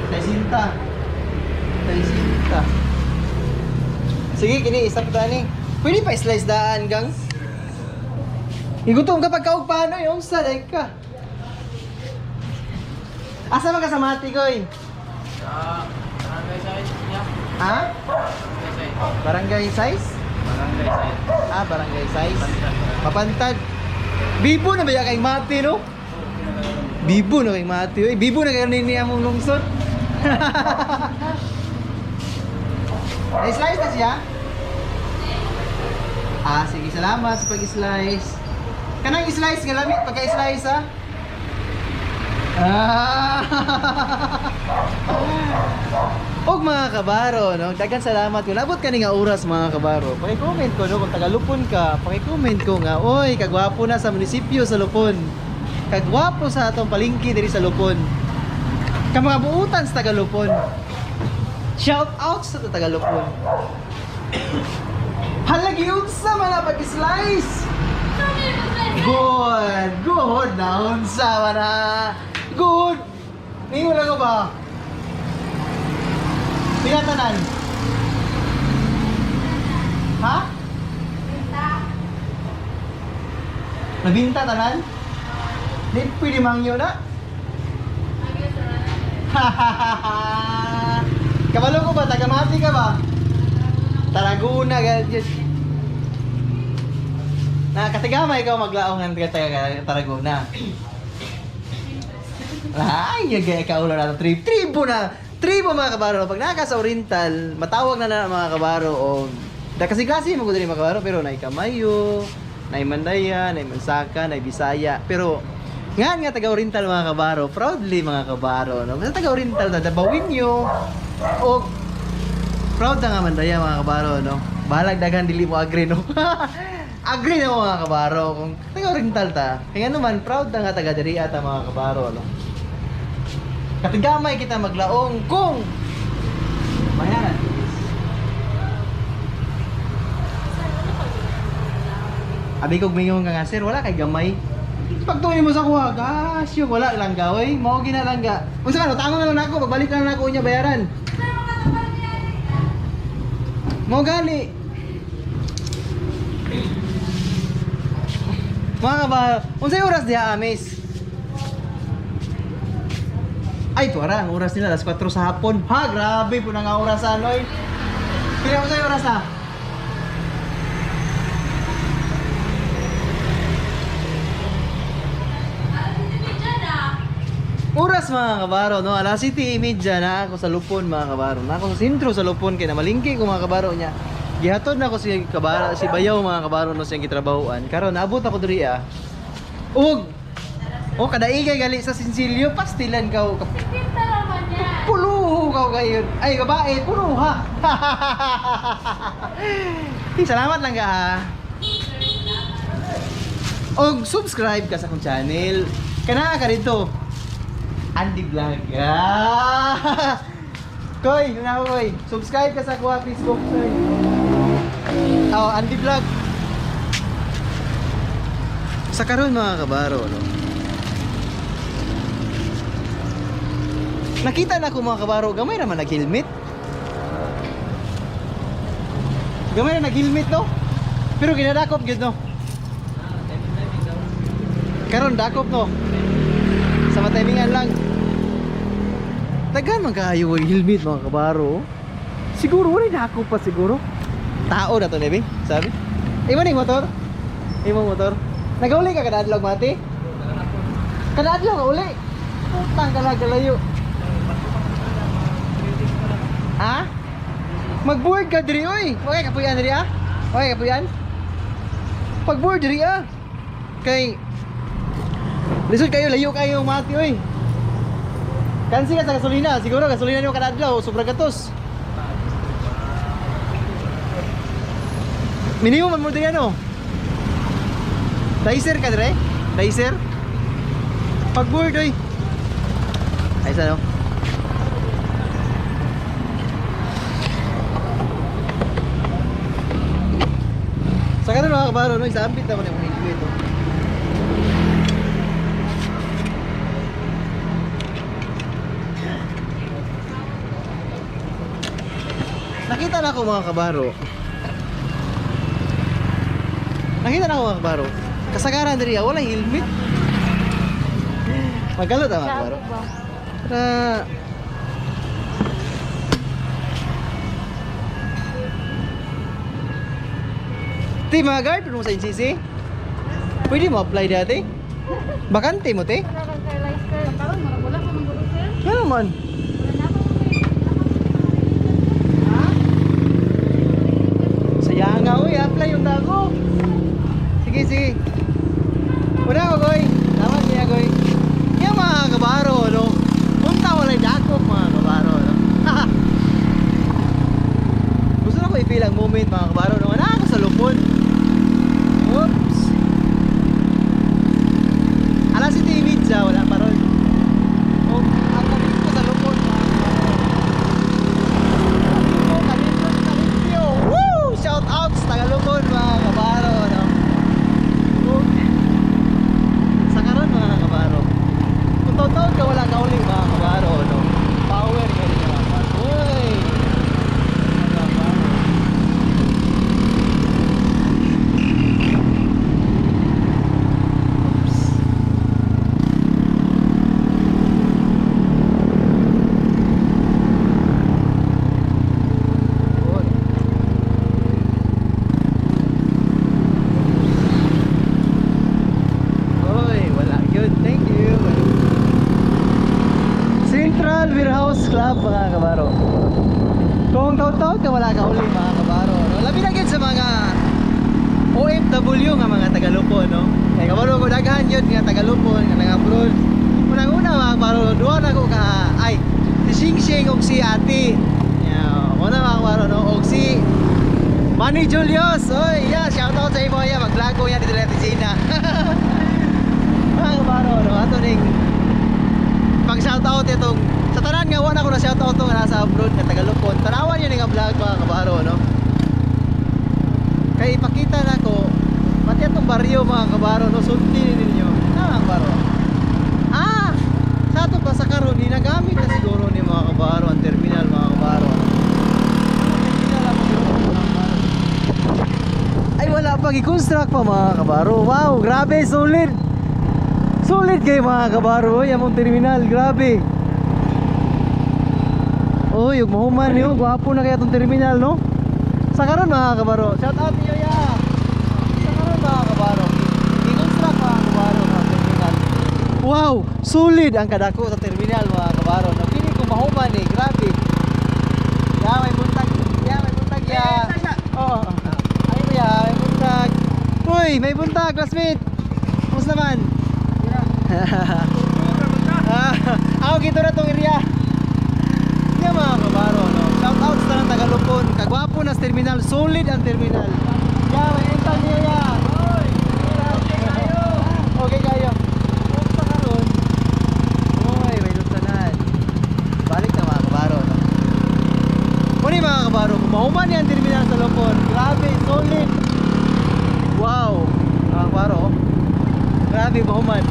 60. 60. Sige, kini isa pa tani. Pwede pa slice daan, gang. Igutom ka pagkaog paano yung sa like ka. Asa man ka sa mati, koy? Barangay size niya. Ha? Barangay size. Barangay size? Barangay size. Ah, barangay size. Papantad. Bibo na ba ya kay mati, no? Bibo na kay mati. Oy, bibo na kayo nini among lungsod. Na-slice na siya? Ah, sige, salamat sa pag-slice. Kanang slice nga lami pagka-slice ha. Ah. Og mga kabaro, no? Daghang salamat kung nabot ka ni nga oras mga kabaro. Paki-comment ko no kung taga Lupon ka, paki-comment ko nga, oy, kagwapo na sa munisipyo sa Lupon. Kagwapo sa atong palengke diri sa Lupon. Ka mga buutan sa taga Lupon. Shout out sa taga Lupon. Halagi unsa man na pag-slice. Good, good na unsa man na. Good. Ningon lang ko ba? Pila tanan? Ha? Nabinta tanan? Di pwede mangyo na? Kabalo ko ba? Taga-Mati ka ba? Taraguna, ganyan. Nakatigama ikaw maglaong ng taga Taraguna. Ay, yung gaya ka ulo na trip. Tribo na! Tribo mga kabaro. Pag naka sa Oriental, matawag na na mga kabaro o da kasi klase mo ko diri mga kabaro pero nay Kamayo, nay Mandaya, nay Mansaka, nay Bisaya. Pero nga nga taga Oriental mga kabaro, proudly mga kabaro no. Basta taga Oriental na Dabawinyo o proud na nga Mandaya mga kabaro no. Bahalag daghan dili mo agree no. Agree na mo mga kabaro kung taga Oriental ta. Kaya naman proud na nga taga diri ata mga kabaro no. Katigamay kita maglaong kung bayaran. Abi kog mingon ka nga sir, wala kay gamay. Pagtuloy mo sa kuha, gosh, yung wala lang gaway, mao gina lang ga. Unsa ka no, tango na lang nako, pagbalik na lang nako niya bayaran. Mao gani. Mga kaba, unsay oras diha, Amis? Ay, tuwara, ang oras nila, alas 4 sa hapon. Ha, grabe po na nga orasan, oy. Pila mo sa'yo oras na? Oras mga kabaro, no? Alas 7:30 na ako sa Lupon mga kabaro. Na ako sa sentro sa Lupon kay namalingki ko mga kabaro niya. Gihatod na ako si kabaro, si Bayaw mga kabaro no siyang gitrabahoan. Karon naabot ako diri ah. Ug Oh, kadaigay gali sa Sinsilyo, pastilan ka o Puluho ka gayon. Ay, babae, puluha. Hey, salamat lang ka ha. Og subscribe ka sa akong channel. Kana ka dito. Andy Vlog. Ah! Koy, una ko koy. Subscribe ka sa kuha Facebook koy. Oh, Andy Vlog. Sa karon mga kabaro, no. Nakita na ko mga kabaro, gamay naman nag-helmet. Gamay na nag-helmet no. Pero ginadakop gyud no. Karon dakop no. Sa matimingan lang. Daghan man kaayo oy helmet mga kabaro. Siguro wala na ako pa siguro. Tao na to nebe, sabi. Imo ning motor? Imo motor. Nagauli ka kada adlaw mati? Kada adlaw ka uli. Putang kalagalayo. Ha? Mag-board ka diri oy. Okay kapuyan diri ah. Okay kapuyan. Pag-board diri ah. Kay lisod kayo layo kayo mati oy. Kansi ka sa gasolina, siguro gasolina nimo kada adlaw sobra gatos. Minimum man mo diri ano? Dicer ka dire? Dicer? Pag-board oy. Ay sa no? Sa karon mga kabaro no, isambit na ko na yung ito. Nakita na ako mga kabaro. Nakita na ako mga kabaro. Kasagaran diri ah, wala helmet. Magalot ah, mga kabaro. Tara. Ti mga guard, mo sa NCC? Pwede mo apply dati? Bakante mo, te? Ano man? Saya nga, uy. Apply yung dako. Sige, sige. Una ko, goy. Tama siya, goy. Yung mga kabaro, no? Punta wala dako, mga kabaro, no? Gusto na ko i-feel ang moment, mga kabaro, no? Ano ako sa lupon. Oops. Alas si TV siya, wala pa ron. Oh, ang tabi ko sa lupon, mga kabaro. Kalipyo, kalipyo, kalipyo. Woo! Shout out sa Tagalupon mga kabaro. No? Okay. Sa karon mga kabaro. Kung taon-taon ka wala kauli mga kabaro, no? Power ka rin mga kabaro. Uy! Mga kabaro. Oops. Yun. Oy, wala. Good, thank you. Central Warehouse Club, mga kabaro. Kung taon-taon ka wala ka uli, mga kabaro. No? Labi na gyud sa mga OFW nga mga Tagalupo, no? Kay kabaro ko daghan yun nga Tagalupo nga nanga-abroad. Unang-una mga kabaro, duha na ko ka ay si Shing Shing ug si Ate. Yeah, una mga kabaro no, og si Manny Julius. Oy, yeah, shout out sa imo ya, mag-vlog ko yan dito na Gina. Mga kabaro, no, ato ning pag shout out itong sa tanan nga wala ko na shout out nga nasa abroad nga Tagalopon. Tanawan yun nga vlog mga kabaro, no. Kay ipakita na ko pati atong baryo mga kabaro no, sulti ni ninyo. Na mga kabaro. Ah, sa ato pa sa karon ginagamit na siguro ni mga kabaro ang terminal mga kabaro. Ang terminal ang mga kabaro. Ay wala pa gi-construct pa mga kabaro. Wow, grabe solid. Solid kayo mga kabaro, oy, among terminal, grabe. Oy, ug mahuman niyo, gwapo na kaya tong terminal, no? Sa karon mga kabaro, shout out niyo ya. Sa karon mga kabaro, i-construct mga kabaro ang terminal. Wow, solid ang kadako sa terminal mga kabaro. No, kini ko mahuman eh, grabe. Ya, may buntag. Ya, may buntag ya. Oo. Ay mo ya, may buntag. Uy, may buntag, classmate. Kumusta man? Ah, ako gito na tong area. Yeah, mga kabaro, no. Shout out sa tanang Tagalupon. Kagwapo na sa terminal, solid ang terminal. Yeah, may entang niya ya. Oy. Okay kayo. Okay kayo. Kumusta karon? Uy, may lutanan. Balik na mga kabaro, no. Muni mga kabaro, kung mahuman niya ang terminal sa Lupon, grabe, solid. Wow, mga kabaro, oh. Grabe, mahuman.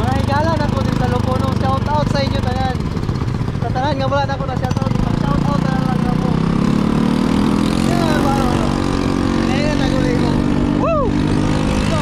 Mga higala na ko din sa Lupono. Shout out sa inyo tanan. Sa tanan nga wala na ko na shout out. Mag shout out na lang ako. Yeah, baro no. Eh, nagulay ko. Woo! Go.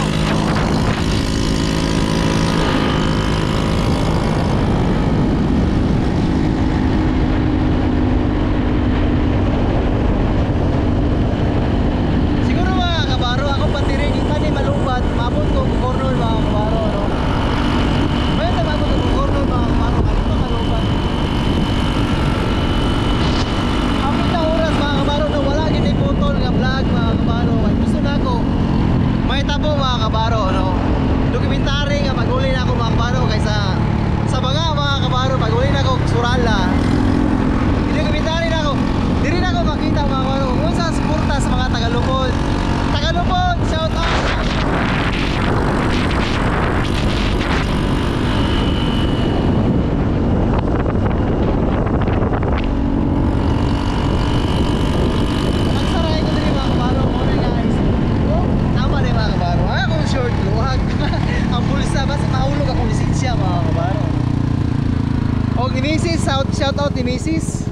Og ni Mrs. Shout out ni Mrs.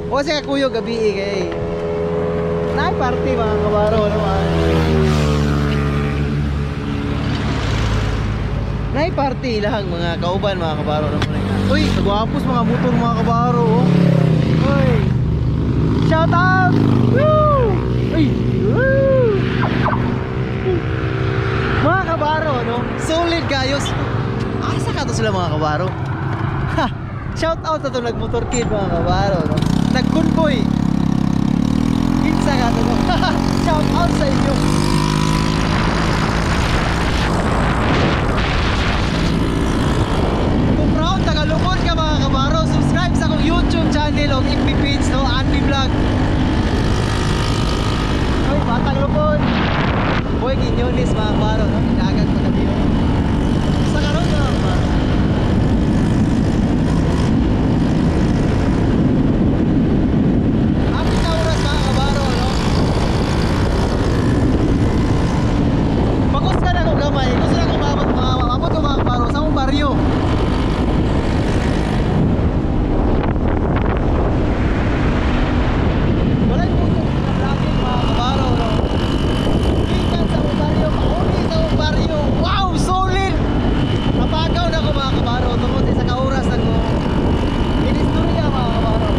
O siya kuyo gabi eh, kay. Naay party mga kabaro no ah. Naay party ilahang mga kauban mga kabaro no. Uy, kagwapos mga motor mga kabaro oh. Uy. Shout out! Woo! Uy! Woo! Mga kabaro no, solid gayos. Asa ka to sila mga kabaro? Ha! Shout out sa to nagmotorkid mga kabaro no. Nagconvoy. Kinsa ka to? No? Shout out sa inyo. Kung proud taga-Lukon ka mga kabaro, subscribe sa akong YouTube channel o FB page no, Andy Vlog. Uy, batang Lukon. Boy Quiñones mga kabaro no, dagat pagkabi. Sa karon mga kabaro. Apit na oras mga kabaro, no? Bagus ka na kung gamay. Gusto na kung maabot, maabot ko mga kabaro sa akong baryo. Wala yung puto na vlogging mga kabaro, no? Gikan sa akong baryo, pauli sa akong baryo. Wow, solid! Napagaw na ko mga kabaro. Tungod sa isa ka oras ako. Inistorya mga kabaro.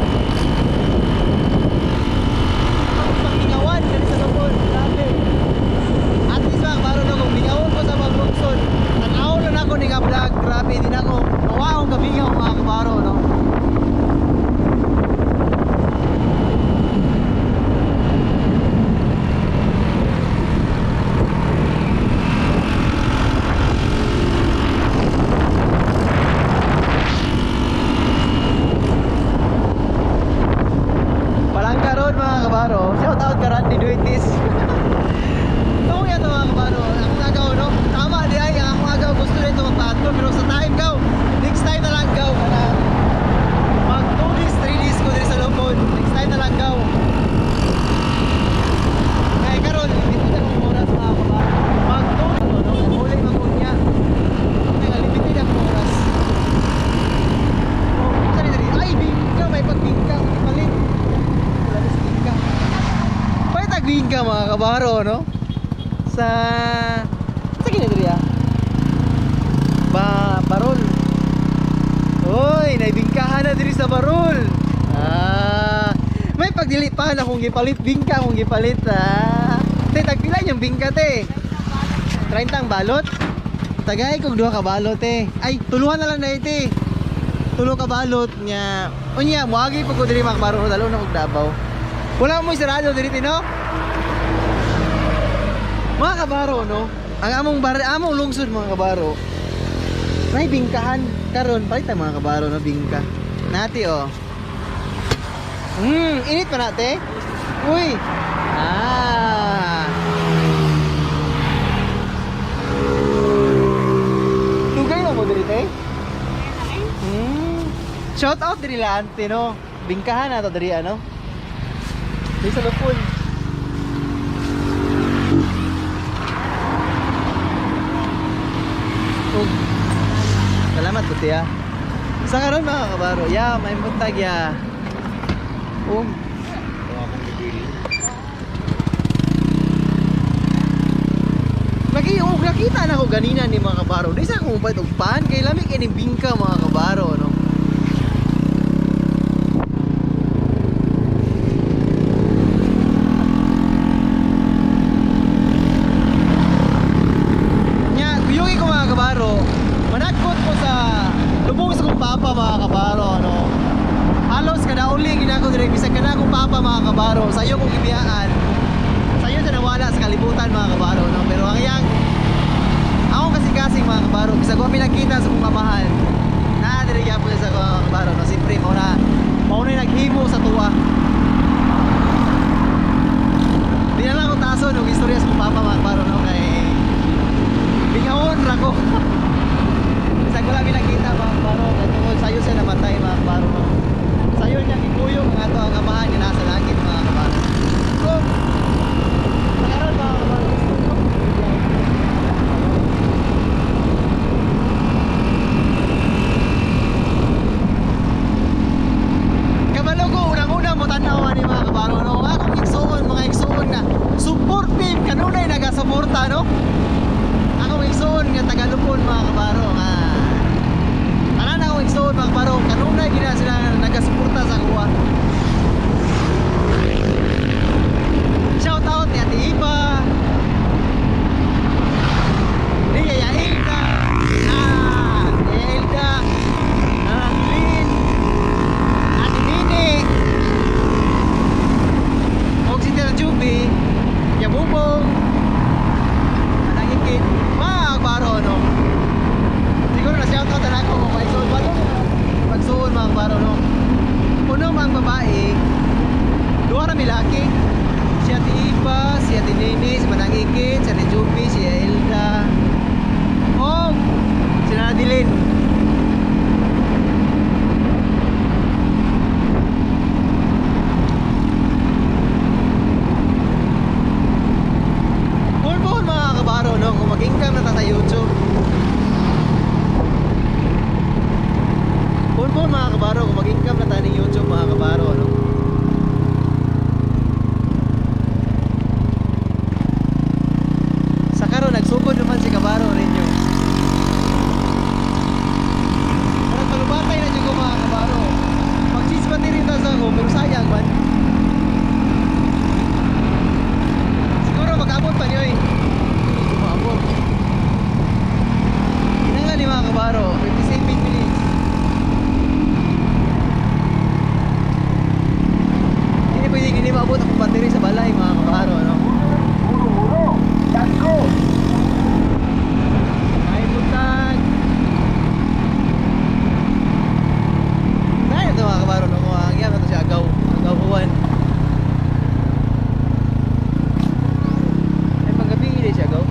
Pagmingawan dali sa Lupon. Grabe. At least mga kabaro no, kung mingawon ko sa Maglungsod, tanaw na nako ni nga vlog. Grabe din ako. Mawaong gamingaw mga kabaro no. Palangka road mga kabaro. Shout out ka Randy Duitis. Tungkol yan mga kabaro. Akong agaw no. Tama di ay ang akong agaw gusto nito magpaadto pero sa time gaw. Next time na lang gaw kana. Mag 2 days, 3 days ko diri sa Lupon. Next time na lang gaw. Kaya karon hindi ko na akong oras mga kabaro. Mag 2 no, huli magunya. Kaya limited ang oras. Oh, saan diri? Ay, bingka, may pagbingka, palit. Wala na sa bingka. Palit ang bingka mga kabaro, no? Sa kini diri ah? Ba Barol. Oy, naibingkahan na diri sa Barol. Ah, may pagdili pa na kung gipalit bingka kung gipalit ah. Te tagpila yung bingka te? 30 ang balot. Tagay kog duha ka balot te. Ay, tuluhan na lang na ite. Tulo ka balot nya. Unya, moagi pag ko diri mga kabaro dalo na kog Davao. Wala mo sarado diri te, no? Mga kabaro no. Ang among bar among lungsod mga kabaro. May bingkahan karon palit ang mga kabaro no bingka. Nati oh. Init pa nate. Uy. Ah. Tugay na mo diri te. Shout out diri la ante no. Bingkahan na to diri ano. Diri sa Lupon. Oh. Salamat po tiya. Sa karon mga kabaro, ya may buntag ya. Oh. Lagi oh, nakita na ko ganina ni mga kabaro. Di sa akong upat og pan kay lami kay ning bingka mga kabaro no. Nya, guyugi ko mga kabaro. Managkot ko sa lubong sa kong papa mga kabaro no. Halos kada uli ginako dire bisag kana akong papa mga kabaro. Sayo kong ibiyaan. Sayo sa nawala sa kalibutan mga kabaro no. Pero ang iyang ako kasi kasing mga kabaro, bisag wa pinagkita sa kong amahan. Naa dire gyapon sa mga kabaro no. Siyempre mao na naghimo sa tuwa. Di na lang ako taso no istorya sa kong papa mga kabaro no kay bingawon ra ko. Bisag wala pinagkita mga kabaro kay tungod sayo siya namatay mga kabaro no. Sayo niya gikuyog ang ato ang amahan nga nasa langit mga kabaro. So, sa karon mga kabaro, gusto ko. Soon mga kabaro, kung mag-income na tayo ng YouTube mga kabaro, no? Sa karon nagsugod naman si Kabaro ninyo. Parang palubatay na dyan ko mga kabaro. Mag-cheese pa rin ta sa ako, pero sayang man. Siguro mag-abot pa niyo eh. Hindi maabot. Kinanglan ni mga kabaro, 57 minutes. Hindi pwede hindi maabot akong battery sa balay mga kabaro, no? Muro-muro. Dako. Ay, buntag! Dahil ito mga kabaro, no? Kung ang ito siya, agaw. Agaw buwan. Ay, panggabi hindi siya agaw.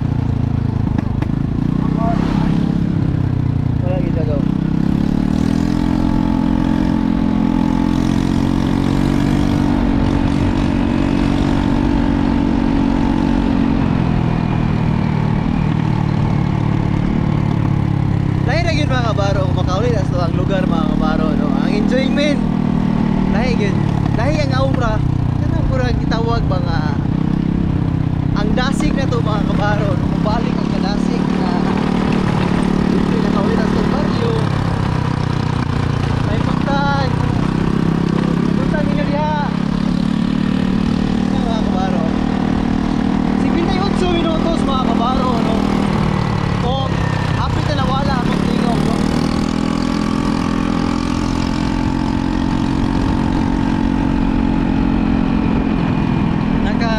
Wala gid siya agaw. Lahi na gyud mga kabaro kung makauli na sa ang lugar mga kabaro no. Ang enjoyment. Lahi gyud. Lahi ang aura. Kanang murag gitawag ba nga ang dasig na to mga kabaro no. Mubalik ang kadasig na dito nakauli na sa baryo. May pagtag. Punta ninyo diha. Yan, mga kabaro. 58 minutos mga kabaro no. O, hapit na nawala akong tingog, no? Naka...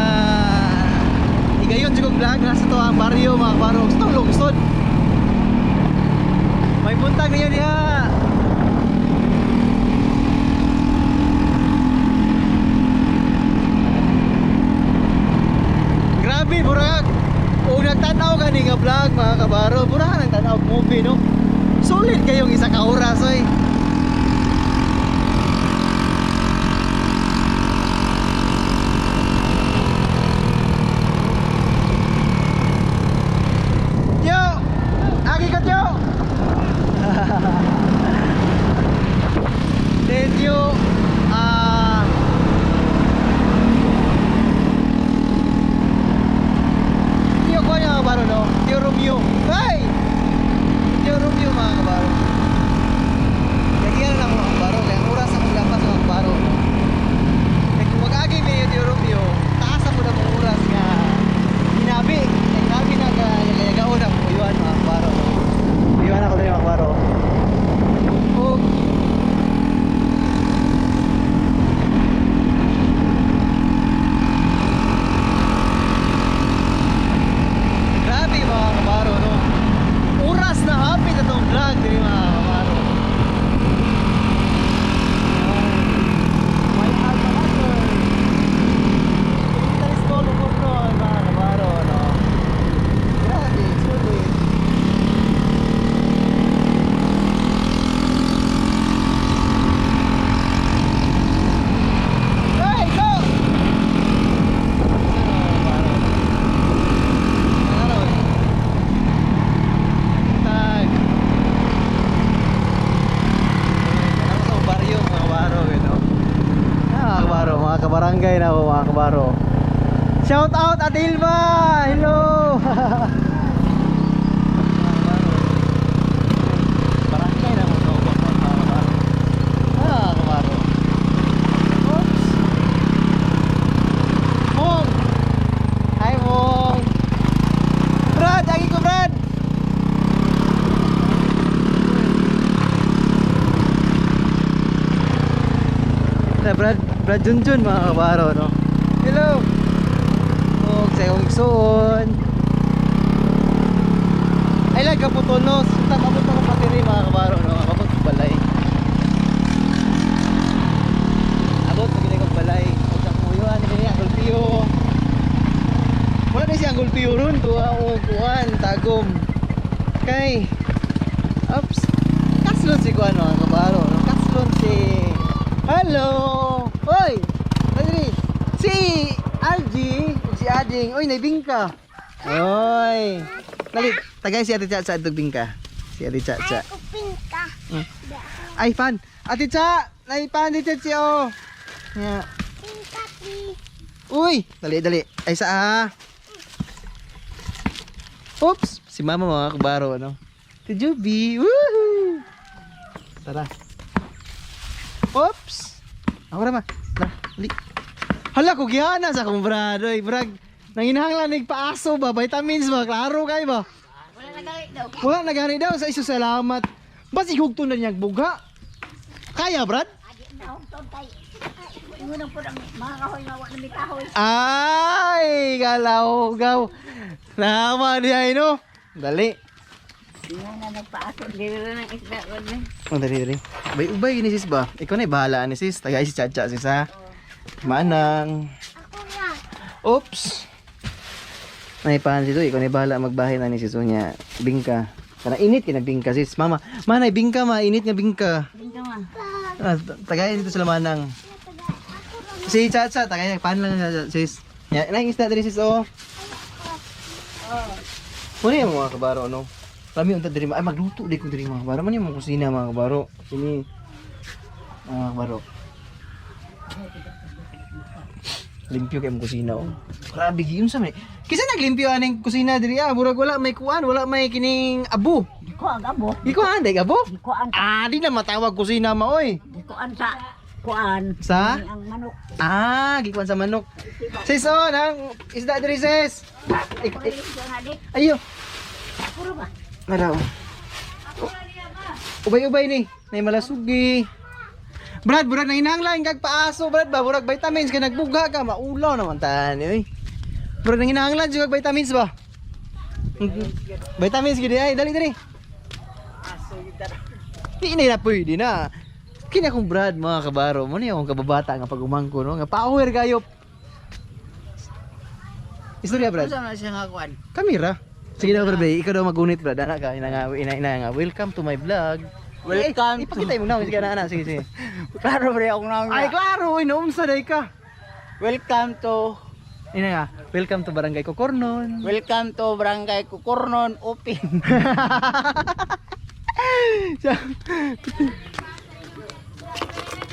Higayon siguro vlog nasa to ang baryo mga kabaro. Gusto lungsod. May buntag ninyo diha. Grabe, burag. O nagtanaw ka ni nga vlog mga kabaro, burag nagtanaw og movie no. Sulit kayong isa ka oras oy. Yo! Agi ko yo! Thank you. Ah, Tiyo ko mga kabaro no? Tiyo Romeo. Hey! Tiyo Romeo mga kabaro. Yagiyan na ako mga kabaro. Kaya ang oras akong lapas mga kabaro. No? Kaya kung mag-agi mi Tiyo Romeo, taas ako na mong oras nga hinabi. Kaya hinabi na ka yagaon ako uyuan mga kabaro. No? Uyuan ako din mga kabaro. Oh. Grabe mga kabaro, no? Oras na hapit itong vlog, di mga kabaro. May alma mater. Elementary school Bukidnon, mga kabaro, no? Grabe, sulit. Hey, go! Ano, mga kabaro? Ano, eh? Tag. Alam sa baryo mga kabaro, you know. Ah, mga kabaro, mga kabarangay na ako mga kabaro. Shout out Ate Ilma! Hello! Mga kabaro. Barangay na ako sa mga kabaro. Ah, mga kabaro. Oops! Mong! Hi, Mong! Brad! Agi ko, Brad! Na Brad, Brad Junjun mga kabaro no. Hello. Og sa akong igsuon. Ay lang kaputo no. Sunta abot ako battery mga kabaro no. Abot ko balay. Abot ko gini kog balay. Og sa kuyuan ni ang gulpiyo. Wala na siya ang gulpiyo ron tuwa o kuan tagom. Kay Oops. Kaslon si kuan mga kabaro no. Kaslon si Hello! Hoy! Adri! Si Algie ug si Ading. Oy, naibingka. Oy. Dali, tagay si Ate Chacha atog bingka. Si Ate Chacha. Ay, kuping ka. Ay, fan. Ate Cha! Ay, pan dito si oh. Yeah. Uy! Dali, dali. Ay, sa ah. Oops! Si mama mga kabaro, ano? Ate Juby! Woohoo! Tara. Oops! Ako na ma. Tara, dali. Hala, kugihana sa akong brado. Ay, brag. Nanginahanglan nig paaso ba? Vitamins ba? Klaro kayo ba? Wala na gali daw. Wala na gani daw sa iso salamat. Bas ihugto na niyang buga. Kaya, Brad? Adi na hugtong tay. Ingon po ang mga kahoy nga wa na mikahoy. Ay, galaw, gaw. Nama diya no. Dali. Nga na nagpaaso diri ra ng isda ko ni. Oh, dali, dali. Ubay, ubay, gini sis ba? Ikaw na bahala ni sis. Tagay si Chacha sis ha. Manang. Oops. Naipahan si Zoe. Ikaw na bahala magbahay na ni sis niya. Bingka. Kana init kina bingka sis. Mama, manay bingka ma, init nga bingka. Bingka ma. Ah, tagay dito sila manang. Si Chacha, tagay paano lang siya, sis. Ya, nang isda diri sis oh. Muna yung mga kabaro no. Lami unta diri ay magluto di ko diri mga kabaro. Man yung mga kusina mga kabaro. Kini mga kabaro. Limpyo kay mong kusina oh. Grabe gyud sa man. Kisa naglimpyo aning kusina diri ah, murag wala may kuan, wala may kining abo. Di ko ang abo. Gikuan day abo? Di ko ang Ah, di na matawag kusina ma oy. di ko ang sa kuan. Sa? Ang manok. Ah, gikuan sa manok. Sis, oh, nang isda diri sis. Ik, ik, ayo. Puro ba? Naraw. Ubay-ubay ni. Nay malasugi. Brad, burag nang hinanglan kag paaso, Brad ba? Burag vitamins kay nagbuga ka, maulaw naman tani oy. Burag nang hinanglan jud kag vitamins ba? Vitamins gid ay, dali dali. Di na na pwede na. Kini akong Brad mga kabaro, mo ni akong kababata nga pag umangko no, nga power kayo. Istorya Brad. Unsa man siya nga kuan? Kamera. Sige daw, Brad. Ikaw daw magunit, Brad. Anak ka, ina nga, ina, ina nga. Welcome to my vlog. Welcome Eh, ipakita mo na. Sige na, anak. Sige, sige. Klaro bre akong naong. Ay, klaro. Inuunsa day ka. Welcome to Ina nga. Welcome to Barangay Kokornon. Welcome to Barangay Kukurnon, Upin.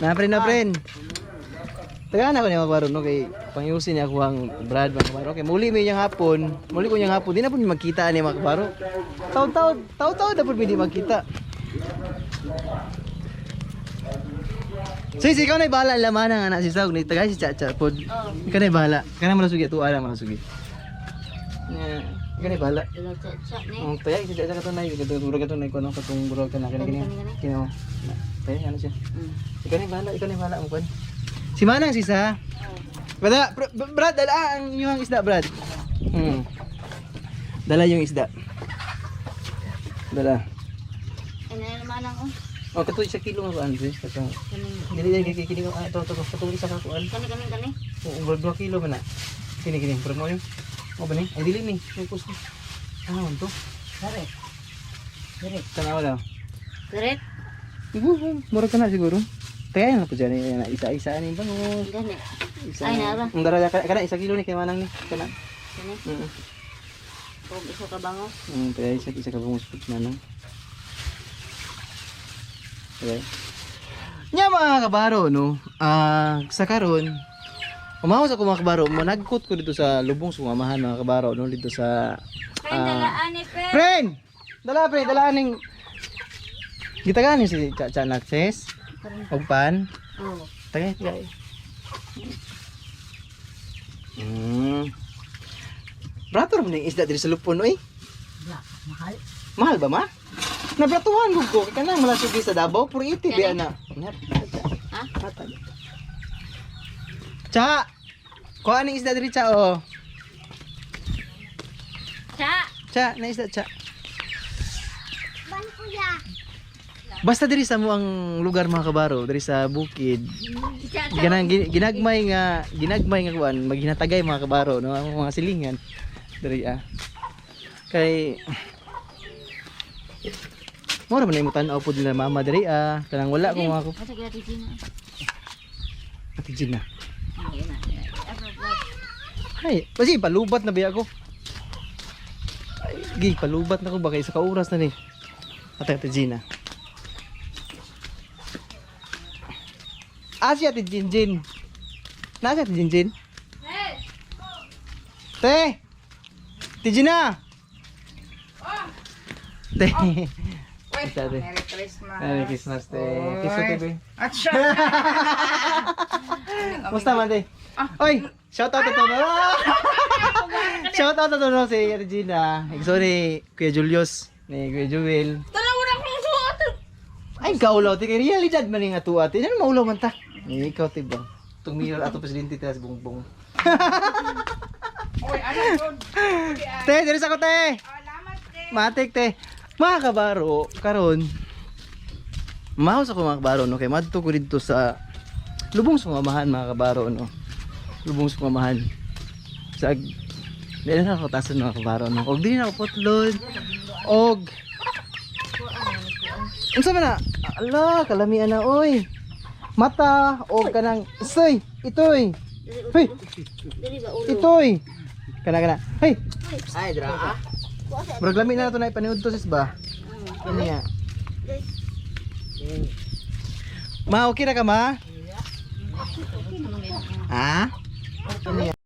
Na, pre, na, pre. Tagaan ako niya magbaro, no? Kay pangyusin niya ako ang Brad, mga kabaro. Kay muli may niyang hapon. Muli ko niyang hapon. Di na po niya magkita niya mga kabaro. Taon-taon, taon-taon na po hindi magkita. Sis, ikaw na bahala laman ang anak si Saug. Ni tagay si Chacha pod. Ikaw na bahala. Ikaw na malasugi tuwa na malasugi. Yeah. Ikaw na bahala. Cha Ang tagay si Chacha kato na katong murag kato na kuno katong murag kana kini kini. Kini oh. Tagay ano siya. Ikaw na bahala, ikaw na bahala ang kuan. Si Manang sis ha. Brad, Brad, dala ang inyong isda, Brad. Dala yung isda. Dala. Ano naman ako? Oh, kato isa kilo nga kuan, sis. Katong dili dili kini kini ah, ito ito ito isa ka kuan. Kani kani kani. Oo, murag 2 kilo man na. Kini kini, murag mo yun. O ba ni? Ay dili ni. May pusto. Ano man to? Dere. Dere. Tanawa daw. Dere. Siguro, murag ka na siguro. Kaya na po dyan, eh, isa-isa ni bango. Gani. Isa. Ay, naa ba? Ang dara kana isa kilo ni kay manang ni. Kana. Kani. Mm. Kung isa ka bango. Kaya isa isa ka bangus pud manang. Okay. Nya mga kabaro no. Ah, sa karon umawas ako mga kabaro, managkot ko dito sa lubong sumamahan mga kabaro no dito sa Friend, dalaan ni Fer. Friend! Dala pre, dala ning Gitagaan ni si Chacha Natses. Og pan. Oh. Tagay, tagay. Brato ra man yung isda diri sa lupon oy. Mahal. Mahal ba ma? Nabratuhan gud ko kay kanang malasugi sa Davao puro iti biya na. Ha? Hatag. Cha. Kuha ning isda diri cha oh. Cha. Cha, na isda cha. Basta diri sa mo ang lugar mga kabaro, diri sa bukid. Cha. Ganang ginagmay nga kuan, maghinatagay mga kabaro no, ang mga silingan diri ah. Kay Mura man na tan-aw pud nila mama diri ah, kanang wala ko mga ko. Asa kila titi na. Ate Gina. Ayun na. Ay, kasi palubat na biya ko. Ay, gi palubat na ko baka isa ka oras na ni. Ate Ate Gina. Ah, si Ate Jinjin. Nasa Ate Jinjin? Te! Te Gina! Te! Ate. Merry Christmas. Merry Christmas, te. Kiss ko, te, be. At siya. Musta man, te? Oy! Shout out to to. Shout out to to no, si Ate Gina. Igso ni Kuya Julius, ni Kuya Jewel. Tanaw na akong suot. Ay, kaulaw, te. Kay realidad man nga tuwa, te. Ano maulaw man ta? Eh, ikaw, te ba? Itong mayor ato presidente te, bongbong. Oy, ano yun? Te, diri sa ko, te! Salamat, te. Matik te. Mga kabaro, karon Mahaw sa ko mga kabaro no kay madto ko didto sa lubong sa mamahan mga kabaro no. Lubong sa mamahan. Sa dili na ako tasan mga kabaro no. Og dili na ako putlon. Og unsa man na? Ala, kalamian na oy. Mata og kanang soy, itoy. Hoy. Itoy. Kana kana. Hey, Ay, dra ah. Murag lami na nato na ipaniud to sis ba? Ano nga? Ma, okay na ka ma? Ha? Ano nga?